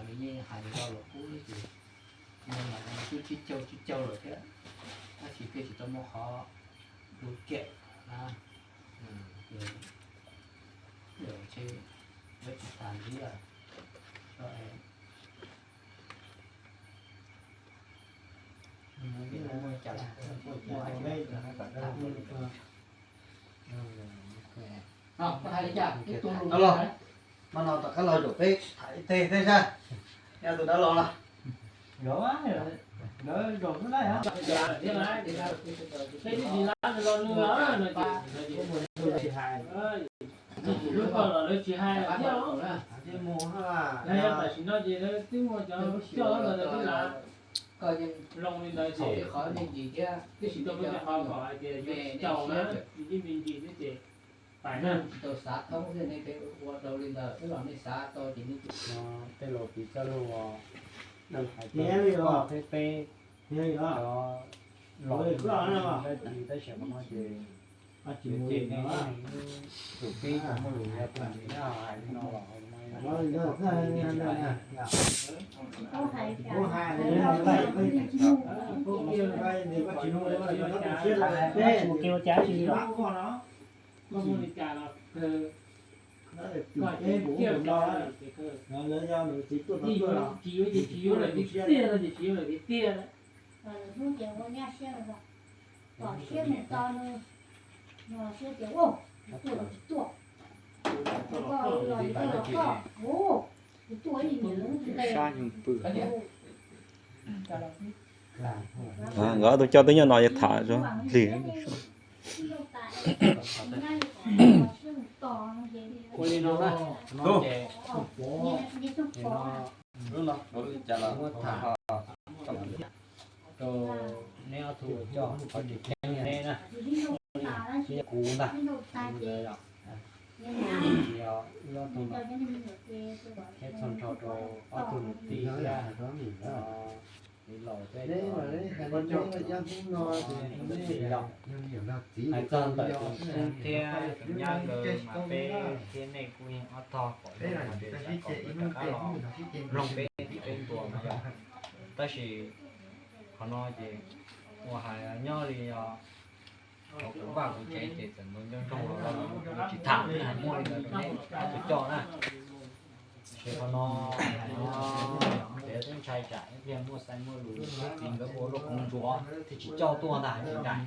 Yeej hais lus los qub ces, yeej mas twb tsib caug tsib caug lawm thiab, tab sis thiaj tsis tau muaj qhov du kiam na. Ces, ces tsis tas li, Alo, mas no tom qab los zaum peb tham ib teg thiab sas, yog tus dab laug los. Lub ko los lawv tsis hais thiab. Tam sim no ces lawv twb muaj cov coj los lawv twb lav. Koj yeej zoo li ntawd ces qhov me ntsis thiab, twb tsis tau muaj cov qhov kom hais tias yuav tsis tau na, me ntsis xwb ces pais na, tsis tau xav thoob xwb nej pheej ua rau li ntawd, twb los nej xav tau ces nej, no tej laus piv txoj lus uas hais tias peb peb cov laus dab tsi tab sis qhov no ces ces nej tus pib cov muaj lus yog tus nyob hais li no los Hnub ces ua nyab siab lawm, tom siab mus to nws, no siab tias ua, tsis tuaj los tsis tuaj, tsis tuaj los tsis tuaj los koj, ua, tsis tuaj ib niam lub nqe. Nkawd ob tug coj twb nyob no yog tham zoo hli. Ua li no na, no ces, no, lub no kuv muab tham rau neb ob tug coj qhov tseem ceeb neb na, kuv ntag. Tsis yog wb ob tug no, thiab txog nrho rau ob tug niam tij thiab, txiv laus thiab, hais txog ntawm tus tub thiab tus nyab nkawd mas peb thiab nej kuj yeej ob tog pom zoo hais tias xav kom wb rov qab los mloog peb txij peb ntua no yog. Tab sis qhov no ces ua hais nyob li os, qhov kuv vaj kuv tsev ces txawm nroo nroo los kuv tsis tham, hais muaj li ntawd rau nej ob tug coj na. Ces qhov no hais no, ces twb ntshai tsam ib pliag muaj xaiv muaj lus thiab txiv nkawd ua luaj koov ntsuav thiaj tsis coj tuaj ntag tsis nraim.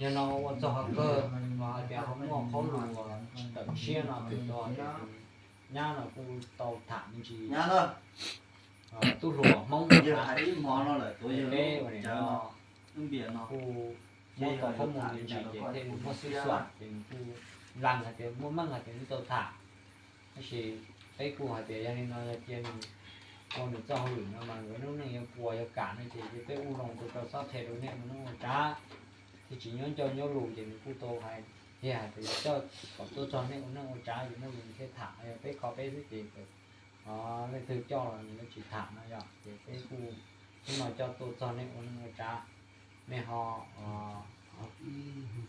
Yog no ua txog qhov kawg los hais tias ho muaj qhov lus tawm siab no txawm tau, nyab no kuj tau tham me ntsis, tub hluas Hmoob hais ib hmo no lawm, peb ua no kuj muab tau qhob mus me ntsis ces thiaj li muaj xwb xuam ces nws kuj lees hais tias muaj meej hais tias nws tau tham. Tab sis peb kuj hais tias yog li no yog cia nws ua nws txoj hauj lwm no mas nkawd lub neej yuav puas yuav kam no ces peb ua zoo rau txhob qhia rau nej ua neej ua tsav, thiaj tsis nyob ncauj nyob lus ces nws kuj tau hais tiag hais tias yog coj kom tuaj txog nej ua neej ua tsav ces muaj lus thiaj tham, yog peb kho peb xwb ces leej twg coj los nws yuav tsis tham no yog ces peb kuj hnub no coj tuaj txog nej ua neej ua tsav, nej ho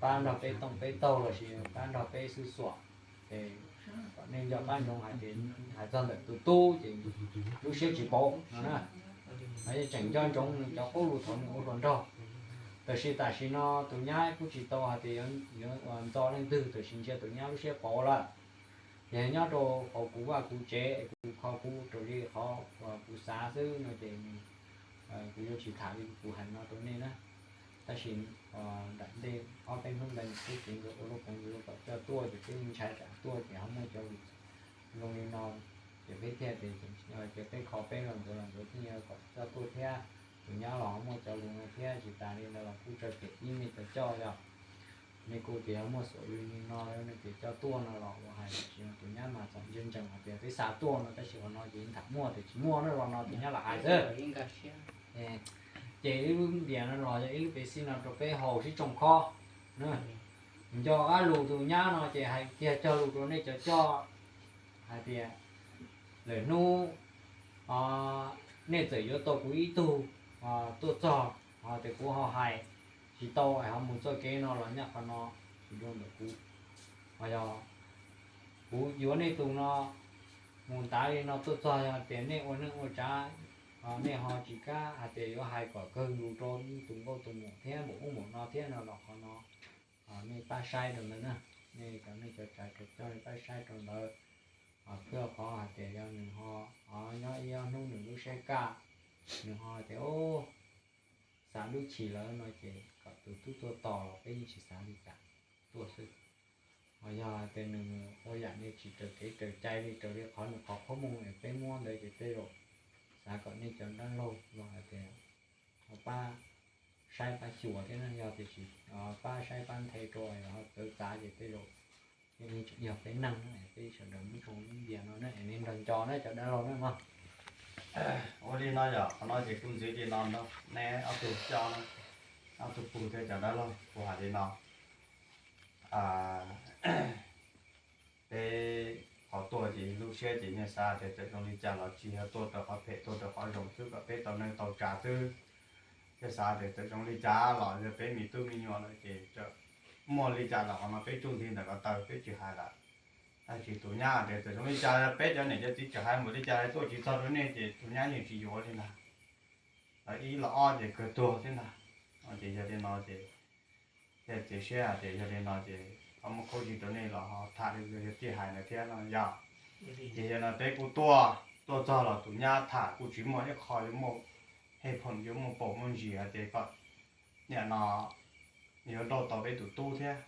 pab nrog peb tooj peb taug los sis pab nrog peb xwb xuam, ces kom nej nco qab ntsoov hais tias hais txog ntawm tus tub ces lub siab tsis pauv no na. Yeej tseem nco ntsoov nws cov qub lus thaum nws ua hluas nraug. Tab sis tam sim no tus nyab kuj tsis tau hais tias yuav ntxo leej twg, tab sis ntsia tus nyab lub siab pauv lawm. Ces nyob rau hauv kuv vaj kuv tsev es kuv kho kuv raws li qhov uas kuv xav xwb no ces kuv yuav tsis tham li kuv hais no rau nej na. Tab sis nram ntej ob peb hnub ntawd nws tub txiv nkawd ua luaj koov ntsuav kom coj tuaj ces peb ntshai tsam tuaj ces ho muaj cov lus zoo li no, ces peb thiaj tias ces peb kho peb los nkawd los nkawd thiaj kom coj tuaj thiab. Tus nyab los ho muaj cov lus no thiab, tsis tas li ntawd los kuj tsawg pem ib me cov coj yog nej kuj tias yog muaj xaus li no nej tias coj tuaj no los ua hais, tab sis tus nyab mas txawm ntseeg ntseeg hais tias peb xa tuaj no, tab sis qhov no ces tham muaj tias tsis muaj na, los no tus nyab lam hais xwb. Ces ib lub npias no los yog ib lub pev xij no rau peb haus sib tsoo khob. Nco qab lus tus nyab no ces hais kiag cog lus rau nej cov coj hais tias lawm hnub nej txawm yuav tau kuv ib tug tuaj txog, tias kuv ho hais tsis tau es ho mus txoj kev no los nyaj qhov no tsis zoo ntawm kuv. Ho yog kuv yuav nej tus no Mus ntav li no tuaj txog yog tias nej ua neej ua tsav, nej ho tsis kam hais tias yuav hais kom kawg lus rau tus nkauj tus muam thiab npaum ub npaum no thiab no los qhov no nej pab saib rau ntawd na. Nej cov neej cov tsav cov coj nej pab saib rau ntawd. Thiab qhov hais tias yog nws ho nyob ib ob hnub nws lub siab kaj, nws ho tias xav lub chim lawm no ces kom tus tub tuaj tos los peb yeej tsis xav li cas, tuaj xwb. Ho yog hais tias nws ua yam li tsis raws kev raws cai li raws li qhov nws qhov qhob moo es peb muab ntawd ces tej zaum xav kom nej cov dab laug los hais tias ho pab saib pab xyuas thiab na, yog tias tsis pab saib pab nthe rau ho txawv txav ces tej zaum yeej tseem yog peb neeg na, peb sawv daws muab tsoo muab npias no na es nej nrog nco na cov dab laug na mog. Ua li no yog qhov no ces kuv ntxiv li no, neb ob tug coj, ob tug pug thiab cov dab laug, kuv hais li no. Peb qhov tuaj ces lub siab ces nyias xav tias txawm zoo li cas los tsis yog tuaj rau qhov phem tuaj rau qhov zoo xwb kom peb tau neej tau tsav xwb. Thiab xav tias txawm zoo li cas los yog peb me tub me nyuam lawm ces txawm muaj li cas los qhov no peb tsuj nthi ntawm ko taw peb tsis hais lawm. Tab sis tus nyab tias txawm zoo li cas peb cov niam cov txiv tsis hais npaum li cas tuaj tsis txog rau nej ces tus nyab yeej tsis yuav li ntag. Los ib los ob ces kawg tuag thiab ntag. Ces yog li no ces thiaj txiav siab hais tias yog li no ces ho muab khaub zig rau nej los ho tham li yog tij hais ntawd thiab no yog. Ces yog no peb kuj tuaj, tuaj txog los tus nyab tham kuj tsis muaj ib qho yuav muaj hej phoom yuav muaj paus muaj ntsis hais tias kom niam no yuav nrauj tau peb tus tub thiab.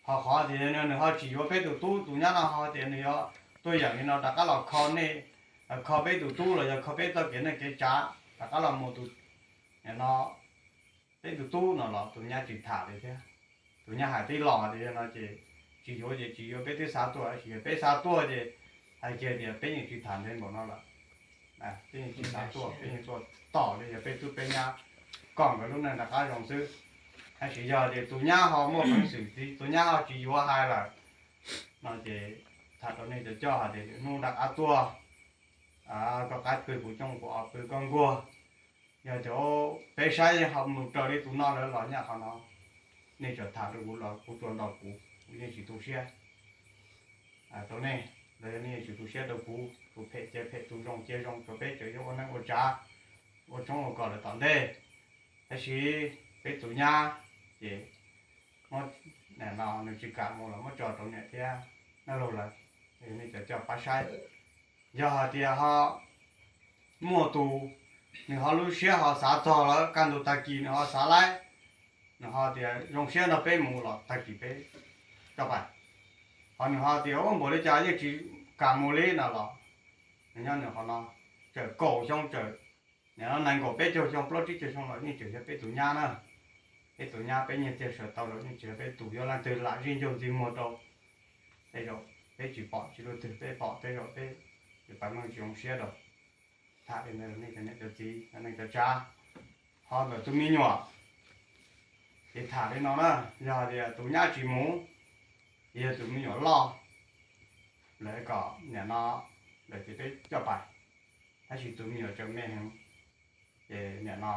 Ho qhov tias nws ho tsis yuav peb tus tub, tus nyab no ho tias nws yuav tuaj yeem li no rov qab los kho nej, kho peb tus tub los yog kho peb txoj kev neej kev tsav rov qab los mus tus, niam no peb tus tub no los tus nyab tsis tham li thiab. Tus nyab hais tib los tias yog no ces tsis yuav ces tsis yuav, peb twb xav tuaj, tab sis yog peb xav tuaj ces hais kiag tias peb yeej tsis tham ntev npaum no lawm. Peb yeej tsis xav tuaj, peb yeej tuaj tos li yog peb tub peb nyab kom nkawd lub neej rov qab zoo xwb. Tab sis yog tias tus nyab ho muaj peev xwm tias tus nyab ho tsis yuav hais lawm no ces tham rau nej cov coj hais tias hnub rov qab tuaj, koj qab pw kuv coob, kuv ob pw koj nkuaj. Yog tias peb saib ho mus raws li tus no lawm los nyaj qhov no nej tseem tham rau kuv los kuv tsuas ntaus kuv, kuv yeej tsis tu siab rau nej, los yog nej yeej tsis tu siab rau kuv, tus phem cia phem, tus zoo cia zoo, rau peb tseem yuav ua neej ua tsav, ua tshoob ua kos lawm tom ntej. Tab sis peb tus nyab ces muab, no nws tsis kam mus los muab tso rau niam thiab dab laug lawm. Nej cov coj pab saib, yog hais tias ho muaj tus nws ho lub siab ho xav txog lawm, kaj ntug tag kis nws ho xav laib, nws ho tias zoo siab nrog peb mus los tag kis peb coj pais. Ho nws ho tias ua npaum li cas yeej tsis kam mus li no los nws nyob nws qhov no txawm kaum xyoo, txawm nim no nees nkaum peb caug xyoo, plaub tsib caug xyoo los yeej tseem yog peb tus nyab na. Peb tus nyab peb nyiag txiag saws tau los yeej tseem yog peb tus, yog leej twg lam zij ncaug ntxiv muag rau, tej zaum peb tsis pom tsis luaj twg, peb pom tej zaum peb yuav pab meej tsis zoo siab rau. Tham li ntawd nej cov niam cov txiv cov neej cov tsav, ho ntawm tus me nyuam ces tham li no na, yog tias tus nyab tsis mus, yog tus me nyuam loj, lawv kom nim no lawv ces peb coj pais, tab sis tus me nyuam tseem me heev, ces nim no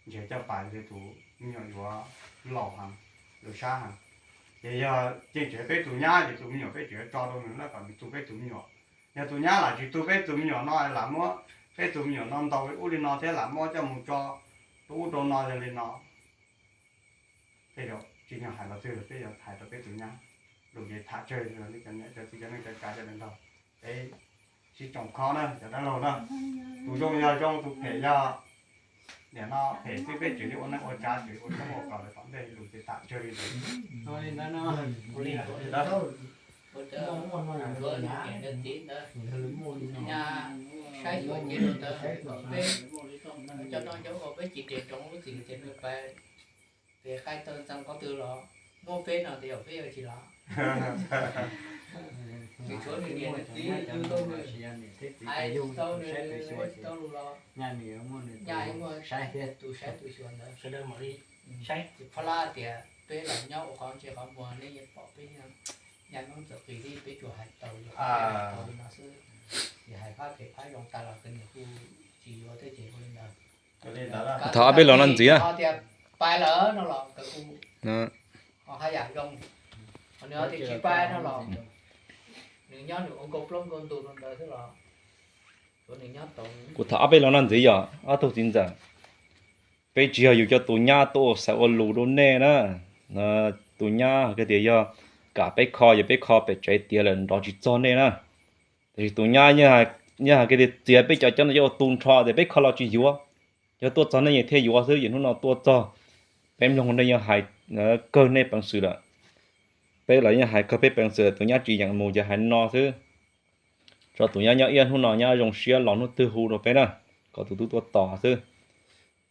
ntshe coj pais ces tus me nyuam yuav laus heev, yuav sab heev. Ces yog yeej tseem peb tus nyab ces tus me nyuam peb tseem yuav tso rau nws na kom nws tu peb tus me nyuam. Yog tus nyab lam tsis tu peb tus me nyuam no, lam muab peb tus me nyuam no ntaus li ub li no thiab lam muab coj mus tso rau ub rau no yog li no, tej zaum tsis nyog hais los twg peb yuav hais rau peb tus nyab. Lus ces tham tsawg li cov niam cov txiv cov neej cov tsav cov nrog peb sib tsoom kho na cov dab laug na. Tus zoo yog zoo, tus phem yog nim no phem xwb, peb tseem yuav ua neej ua tsav, tseem ua tshoob ua kos lawm tom ntej, lus ces tham tsawg li ntawd. Ua li ntawd no, ua li ntawd, ua li ntawd, saib xyuas cia rau ntawd kom peb cov no cov uas peb tsis tias tsoom lub txim tias nws pais, tias qaib tawg ntxeev qhov twg los muab peb no tias yog peb yuav tsis los. Tsis tshuav nws niam nws txiv, tau nws hais tau nws tau lus los nyaj yuav muaj tus saib tus xyuas ntawd. Sawv daws mam li saib, ces phob lab tias peb los nyob ua qhov ntsej qhov muag, nej yeej pom peb nyaj noob txawm qis li peb tsuas hais tau li no xwb. Ces hais phab phem phab zoo tag los kawg nws kuj tsis yuav thiab ces ua li ntawd. Thov peb los no ntxiv. Ho tias pais lawm no los kawg kuj ho haj yam zoo, ho nws ho tias tsis pais no los Kuv tham ob peb lo no ntxiv yog ob tug txiv ntxawm, peb tsis yog yus cov tus nyab tuaj ua xaiv ua lus rau nej na. Tus nyab hais tias yog kam peb kho, yog peb kho pem tsev tiav lawm nrov tsis txog nej na. Tiam sis tus nyab yeej hais tias txiav peb cov cov no coj ua tu nrho tias peb kho los tsis yuav, yog tuaj txog nej thiaj yuav xwb. Yog hnub no tuaj txog, peb mloog nej yeej hais kawg nej peev xwm lawm. Peb los yeej hais kawg peb peev xwm, tus nyab tsis yeem mus ces hais no xwb. Tso tus nyab nyob iab hnub no nyab zoo siab los hnub twg hu rau peb na, kom tus tub tuaj tos xwb.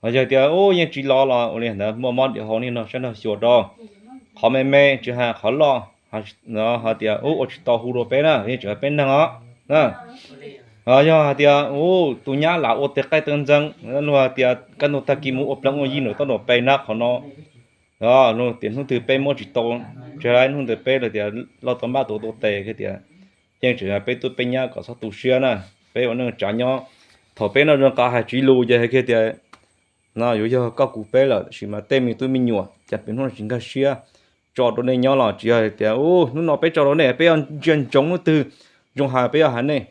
Ho yog tias ub yeej tsis los los ua li ntawd muaj mob diam hau niaj no sab nraug xyuas rau. Qhov me me tsis hais qhov loj, hais tias ub ua tsis tau hu rau peb na, yeej tsis hais peb neeg os. Yog hais tias ub tus nyab lam ua tes qaij taw ntxeev, luag hais tias kaj ntug tag kis mus ua pleev ua yi nram toj nram pes na qhov no. Luag tias hnub twg peb muab tsis tau, tsis hais hnub ntawd peb los tias loj tau npaj tua tua tes tias yeej tseem yog peb tub peb nyab kom txhob tu siab na. Peb ua neej tsav nyob, thaum peb noj zoo qab hais tsiv lus ces hais kiag tias no yuav yog koj kuv peb lawm, tab sis mas tej me tub me nyuam cas pem hnub no tsis nkag siab. Tso rau nej nyob los tsis yog tias ub hnub no peb tso rau nej peb yuav ntsia ntsoov hnub twg zoo hais peb yuav hais nej.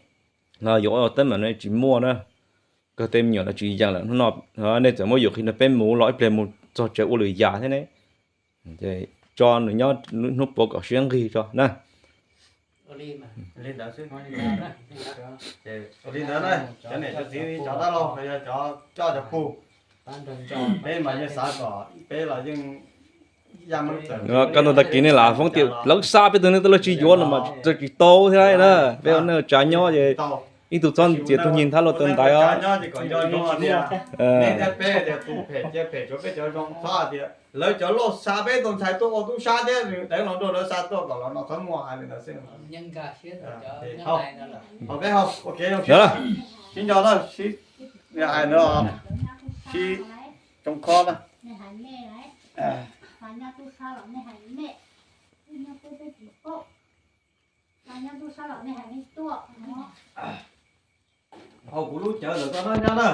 Yuav ua teeb meem no tsis muaj na. Kawg tej me nyuam los tsis yeem lawm, hnub no nej txawm muab yus qhia no peb mus los ib pliag mus txog tsev ua lwm yam thiab ne. Tso nws nyob hnub puav kom siab nqig tso na. Li ntawd na, cov niam cov txiv cov dab laug los yog cov coj cov pug, peb mas yeej xav kom peb los yeej ya meej txawm. Kaj ntug tag kis nej lam foob tias lawv xa peb tug neeg tuaj lawv tsis yuav no mas tsis tau thiab na. Peb ua neej tsav nyob ces ib tug txhob ntxias tus nyuag nthab luag taw ntaiv os. Peb tias tus phem cia phem, tsuav peb cov zoo, txhob hais tias lawv cov loj xa peb tus ntxhais tuaj ua tub sab thiab nws deev los nrog lawv xa tuaj kom los no, txhob muaj hais li ntawd xwb. Ho peb ho ua kev zoo siab, sib nco na, sib hais na, sib tsoo kho na. Hauv kuv lub cawv ntawm koj no nyob na.